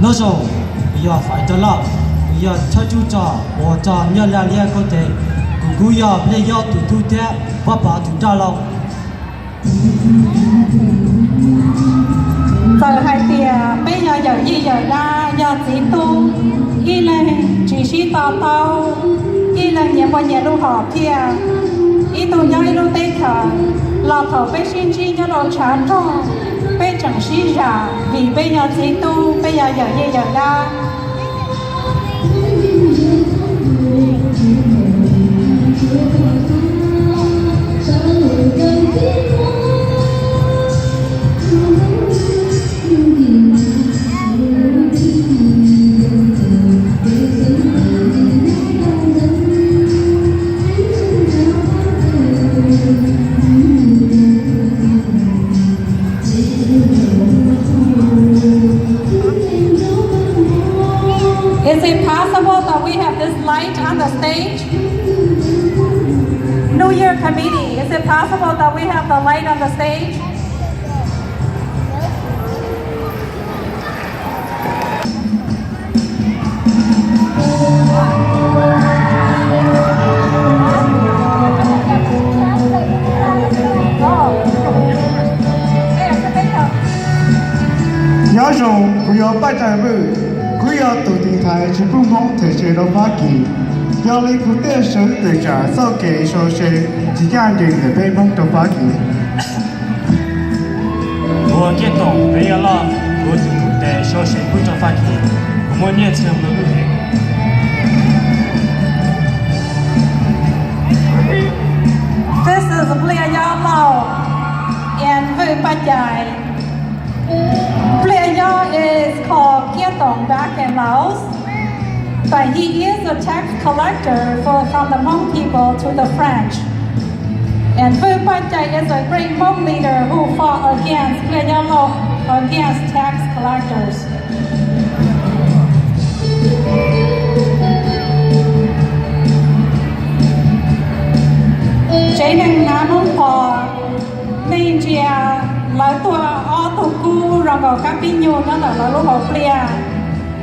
Nyob zoo, kuv yog Faiv Rog Lauj, kuv yog thawj tswj zos uas txog Nyab Laj liab kaub teb. Kuv kuj yog Npliaj Yob tus tub thiab Vaj Pov tus dab laug. Txawm hais tias peb yog yawm yij yawm dab, yog txiv tub, ib leeg tsis sib to taub, ib leeg nyias muaj nyias lub hom phiaj, ib tug nyob ib lub teb chaws, los thaum peb sib ntsib nyob rau tshav ntuj, peb tseem sib zam vim peb yog txiv tub, peb yog yawm yij yawm dab. Is it possible that we have this light on the stage? New Year Committee, is it possible that we have the light on the stage? Nyob zoo, kuv yog Paj Cai Vwj, kuv yog tus tiv thaiv tsis pub Hmoob them se rau Fab Kis. Yog li kuv thiaj sawv tawm tsam txoj kev sau se tsis ncaj ncees ntawm peb Hmoob rau Fab Kis. Kuv ua Kiab Toom, Npliaj Yob Lauj, kuv tus tus tes sau se pub rau Fab Kis. Kuv muaj nyiaj txiag nplua nuj heev. This is Npliaj Yob Lauj and Vwj Paj Cai. Npliaj Yob is called Kiab Toom back in Laos, but he is a tax collector for, from the Hmong people to the French. And Vwj Paj Cai is a great Hmong leader who fought against Npliaj Yob Lauj, against tax collectors. Tsev neeg hnav Hmoob Qos, nej ntsia, lawv tuaj ob tug kub zoo nkaus kab pib nyuj nyob ntawm lawv lub hauv pliaj.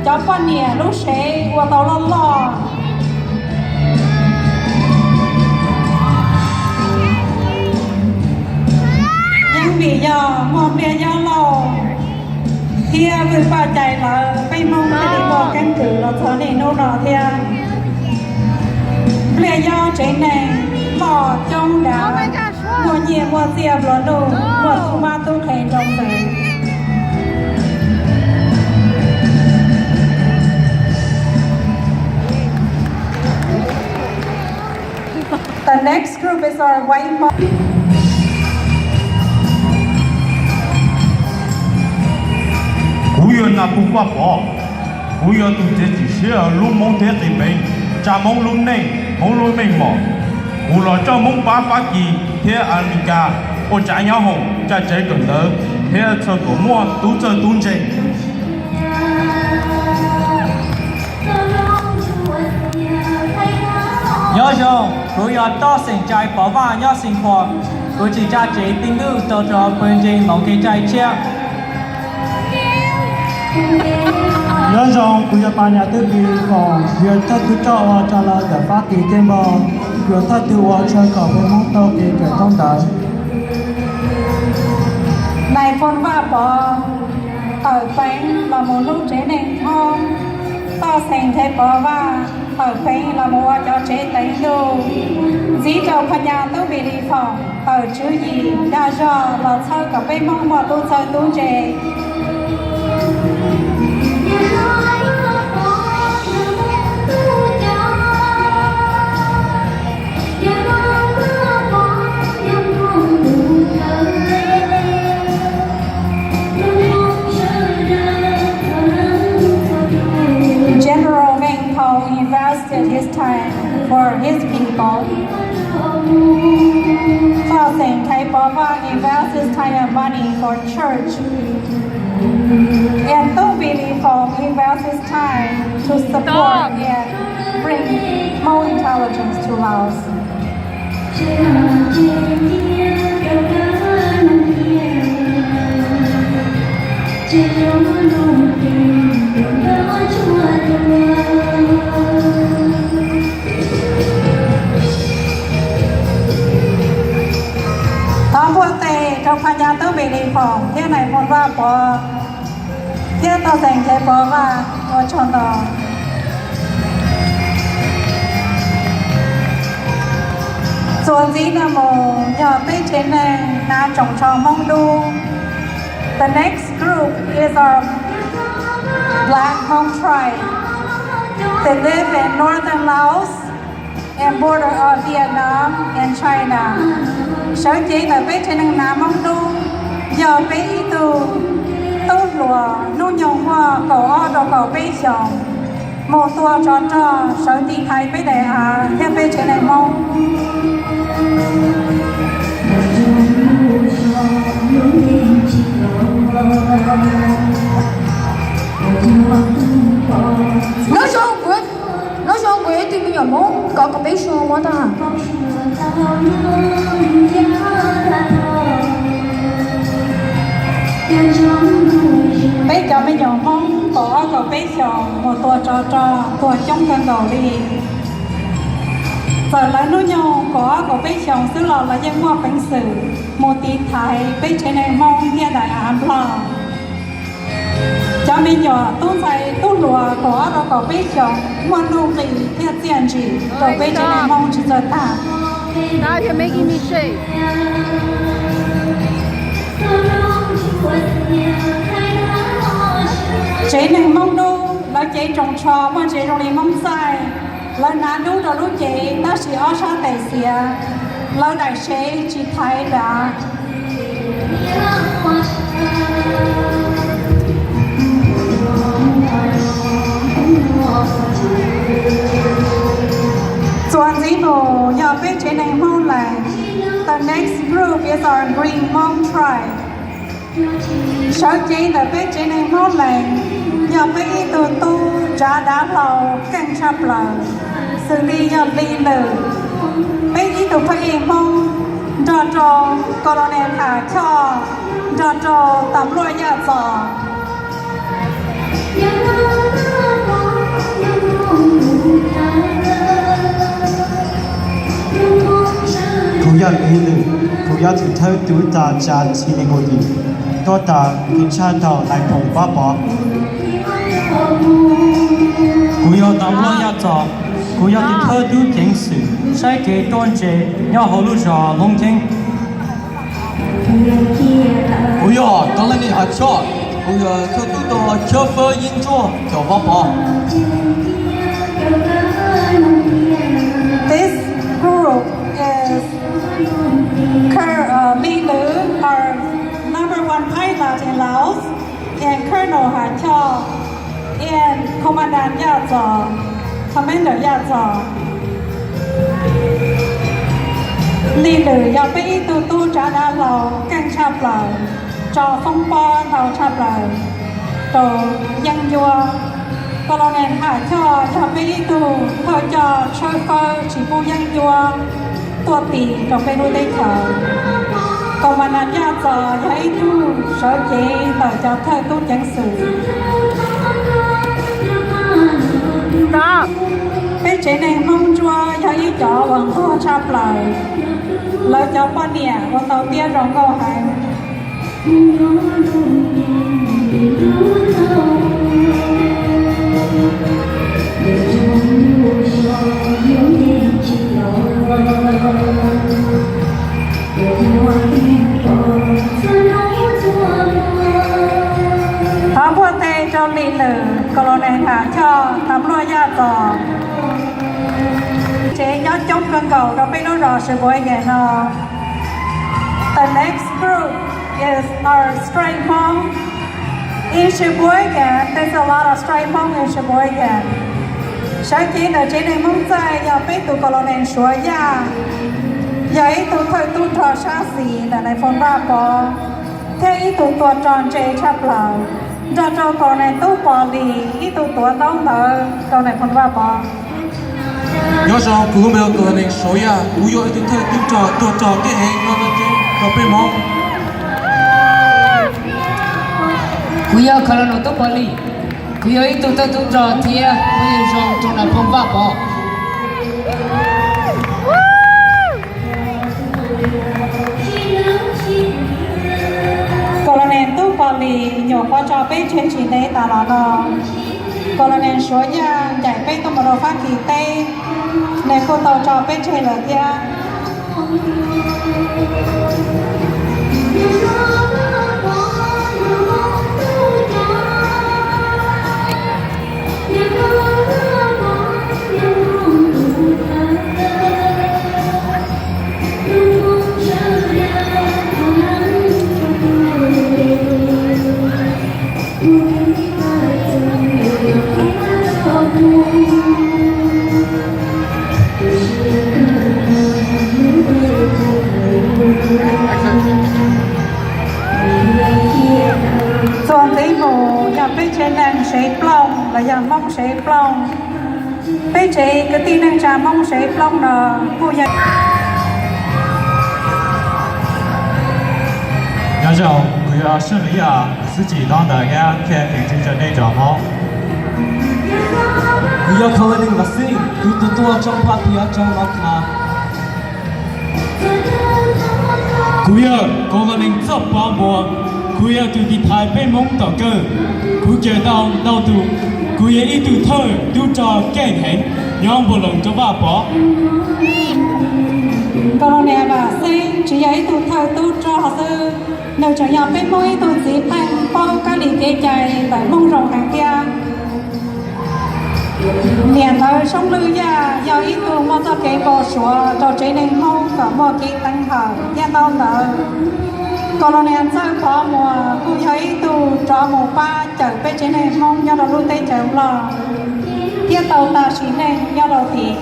Cov poj niam lub sev ua tau loj loj. Yeej vim yog muaj Npliaj Yob Lauj thiab Vwj Paj Cai lawv, peb Hmoob thiaj li muaj keeb kwm los txog niaj hnub no thiab. Npliaj Yob tsev neeg loj coob dav, muaj nyiaj muaj txiaj nplua nuj, muaj tub mab tub qhe nroo ntws. The next group is our white Hmong. Kuv yog Nas Pug Vaj Pov, kuv yog tus txiav txim siab lub Hmoob thiab qis peev, tsa Hmoob lub neej, Hmoob lub meej mom. Kuv los coj Hmoob pab Fab Kis thiab Amelikas ua tsav nyab hoom, tsa tsev kawm ntawv thiab txhawb kom muaj tub txawj tub ntse. Nyob zoo, kuv yog Toj Xeem Cai Pov Vaj nyob Xeev Khuam. Kuv tsis tsa tsev tij ntuj rau rau pw ntseeg los kev cai tshiab. Nyob zoo, kuv yog Pas Nyas Twb Pis Foom, yog thawj tub rog uas tso los ntawm Fab Kis thiab npog, yog thawj tub uas tshawb kom peb Hmoob tau kev kawm thoob ntawv. Nais Phoo Vaj Pov tawm peev los mus hlub tsev neeg Hmoob. Toj Xeem Thaiv Pov Vaj tawm peev los mus ua cov tsev teev ntuj. Ntxiv rau Phas Nyas Tub Npis Lis Foom tawm tswv yim dag zog los txhawb kom peb Hmoob muaj tub txawj tub ntse. General Veen Phoom invested his time for his people. Toj Xeem Thaiv Pov Vaj invests his time and money for church. And Tub Npis Lis Foom invests his time to support and bring more intelligence to Laos. Thov npuaj tes rau phas nyas tub Npis Lis Phoom thiab nais phoo Vaj Pov thiab toj xeem Nchaiv Pov Vaj ua tsaug ntau. Txuas ntxiv no mus yog peb tsev neeg hnav tsoos tsho Hmoob dub. The next group is our Black Hmong tribe. They live in northern Laos and border of Vietnam and China. Sawv cev ntawm peb tsev neeg hnav Hmoob dub yog peb ib tug tub hluas hnub nyoog muaj kaum ob rau kaum peb xyoos, mus tua tsov rog sawv tiv thaiv peb daim av thiab peb tsev neeg Hmoob. Nyob zoo kuv, nyob zoo kuv ib tug me nyuam Hmoob kaum ob kaum peb xyoo muab tau. Peb cov me nyuam Hmoob kaum ob kaum peb xyoos mus tua tsov rog tuag coob kawg nkaus li. Txawm lawv hnub nyoog kaum ob kaum peb xyoos xwb los lawv yeej muaj peev xwm mus tiv thaiv peb tsev neeg Hmoob thiab daim av Nplog. Cov me nyuam tub ntxhais tub hluas kaum ob rau kaum peb xyoos muaj nuj nqis thiab txiaj ntsig rau peb tsev neeg Hmoob tsis txawj tag. Tsev neeg Hmoob dub, lawv cev tsoos tsho muaj ntses zoo li Hmoob txaij, lawv hnav dub rau lub cev tab sis ob sab tes xiav, lawv daim sev tsis thaiv dav. Txuas ntxiv mus yog peb tsev neeg Hmoob Lees. The next group is our Green Hmong tribe. Sawv cev ntawm peb tsev neeg Hmoob Lees yog peb ib tug tub tsav dav hlau keej tshaj plaws, xws li yog Lis Lwm, peb ib tug phooj ywg Hmoob, nrog rau Colonel Ham Choj, nrog rau tas npluaj Yaj Txos. Kuv yog Lis Lwm, kuv yog tus thawj tub tsav tsa tsi ne ku tim, tuaj tas nkees tshaj thaum nais phoo Vaj Pov. Kuv yog tas npluaj Yaj Txos, kuv yog tus thawj tub ceev xwm saib kev ruaj ntseg nyob hauv lub zos Loob Ceeb. Kuv yog Colonel Ham Choj, kuv yog thawj tub rau Choj Fawb Yeeb Ntsuab cov Vaj Pov. This group is Col-, uh, Lis Lwm, our number one pilot in Laos, and Colonel Ham Choj, and Commandant Yaj Txos, Commander Yaj Txos. Lis Lwm yog peb ib tug tub tsav dav hlau keej tshaj plaws, tso foob pob ntau tshaj plaws rau yeeb ncuab. Colonel Ham Choj yog peb ib tug thawj coj tshawb fawb tsis pub yeeb ncuab tuaj tis rau peb lub teb chaws. Commandant Yaj Txos yog ib tug sawv cev ntawm cov thawj tub ceev xwm. Peb tsev neeg Hmoob Ntsuab yog ib cov uas nquag tshaj plaws, lawv cov poj niam ua tau tiab zoo nkauj heev. Thov npuaj tes rau Lis Lwm, Colonel Ham Choj, tas npluaj Yaj Txos. Tsev nyob coob kawg nkaus rau peb lub zos Sheboygan no. The next group is our Stray Hmong. In Sheboygan, there's a lot of Stray Hmong in Sheboygan. Sawv cev ntawm tsev neeg Hmoob Txaij yog peb tus Colonel Suav Yaj, yog ib tug thawj tub rog sab xis ntawm nais phoo Vaj Pov, thiab ib tug tua rog ntse tshaj plaws, nrog rau Colonel Tub Pov Lis ib tug tuav ntaub ntawv rau nais phoo Vaj Pov. Nyob zoo, kuv hu ua Colonel Suav Yaj, kuv yog ib tug thawj tub rog tuag rog kev heev rau peb Hmoob. Kuv yog Colonel Tub Pov Lis, Kuv yog ib tug thawj tub rog thiab kuv yog zoo rau Nais Phoo Vaj Pov. Colonel Tub Pov Lis nyuam qhuav tso peb tseg tsis ntev tas los no. Colonel Suav Yaj ncaim peb tuaj mus rau Fab Kis teb, nws kuj tau tso peb tseg lawm thiab. Txuas ntxiv mus yog peb tsev neeg Sev Plooj los yog Hmoob Sev Plooj. Peb tsev kwv tij neej tsa Hmoob Sev Plooj no kuj yog. Nyob zoo, kuv yog Soj Lis Yaj, xwb tsis tob ntawd thiab qhia kev ntseeg rau nej tsoom Hmoob. Kuv yog Colonel Vaj Xeeb, kuv tus tuaj tsoo paj tiav tsoo los tham. Kuv yog Colonel Txoj Pov Npuas, kuv yog tus tiv thaiv peb Hmoob tom kawg. Kuv cawm tau ntau tus, kuv yog ib tug thawj tub rog keej heev nyob npuab loos rau Vaj Pov. Colonel Vaj Xeeb tsis yog ib tug thawj tub rog xwb, nws tseem yog peb Hmoob ib tug txiv pheej paub kab li kev cai ntawm Hmoob zoo heev thiab. Niam ntawd Soob Lwj Yaj yog ib tug muaj txoj kev npau suav rau tsev neeg Hmoob kom muaj kev teev hawm thiab ntaub ntawv. Colonel Txawj Pov Muas kuj yog ib tug rov mus pab cawm peb tsev neeg Hmoob nyob rau lub teb chaws Nplog thiab tau tag sim neej nyob rau tid.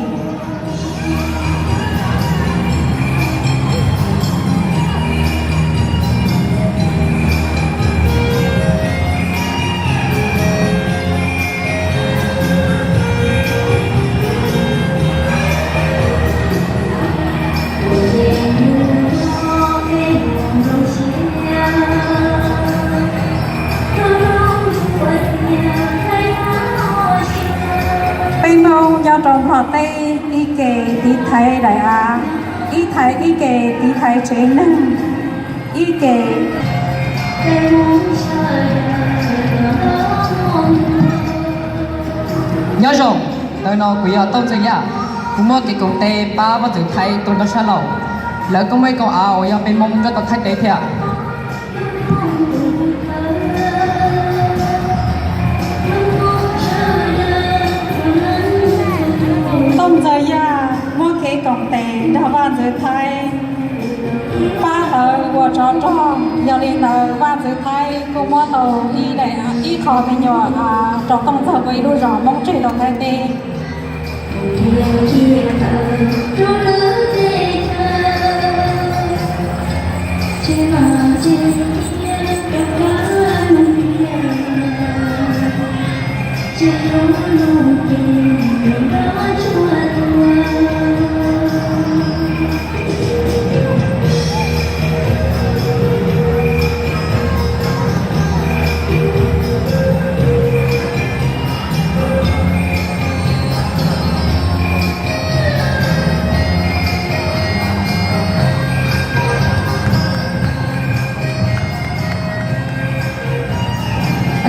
Peb Hmoob nyob rau Nplog teb ib ke tiv thaiv daim av, ib thaiv ib ke tiv thaiv tsev neeg, ib ke. Nyob zoo, ntawm no kuv yog Tooj Ntxawg Yaj, kuv muab kev koom tes pab vaj ntxwv Thaib tua nrog sab laug, lawv kuj muaj ib koom av uas yog peb Hmoob nyob rau Thaib teb thiab. Tooj Ntxawg Yaj muab kev koom tes nrog vaj ntxwv Thaib pab lawv ua tsov rog. Yog li ntawd vaj ntxwv Thaib kuj muab tau ib daim, ib qho me nyuam rau Tooj Ntxawg ua ib lub zos Hmoob tseg rau Thaib teb.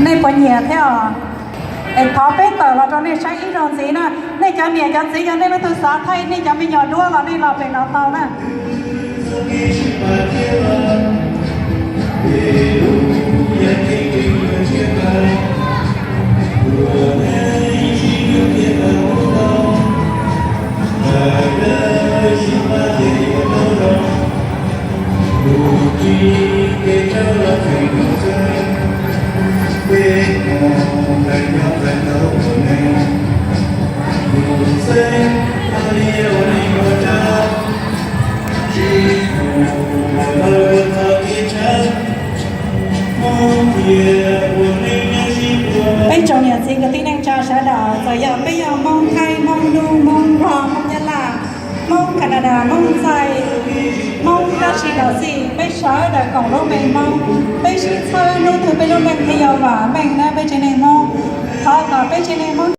Nej puas nyiam thiab os? Es thov peb tawm los rau nej saib ib zaug ntxiv na. Nej cov niam cov txiv, yog nej leej twg xav thaij nej cov me nyuam duab los nej los pem no tau na. Peb tsoom niam txiv kwv tij neej tsa sawv daws, txawm yog peb yog Hmoob Thaib, Hmoob Nub, Hmoob Nplog, Hmoob Nyab Laj, Hmoob Canada, Hmoob Ntxais, Hmoob dab tsi los xij, peb sawv daws koom lub npe Hmoob, peb sib txhawb hnub twg peb lub neej thiaj yuav vam meej na peb tsev neeg Hmoob. Peb tsev neeg Hmoob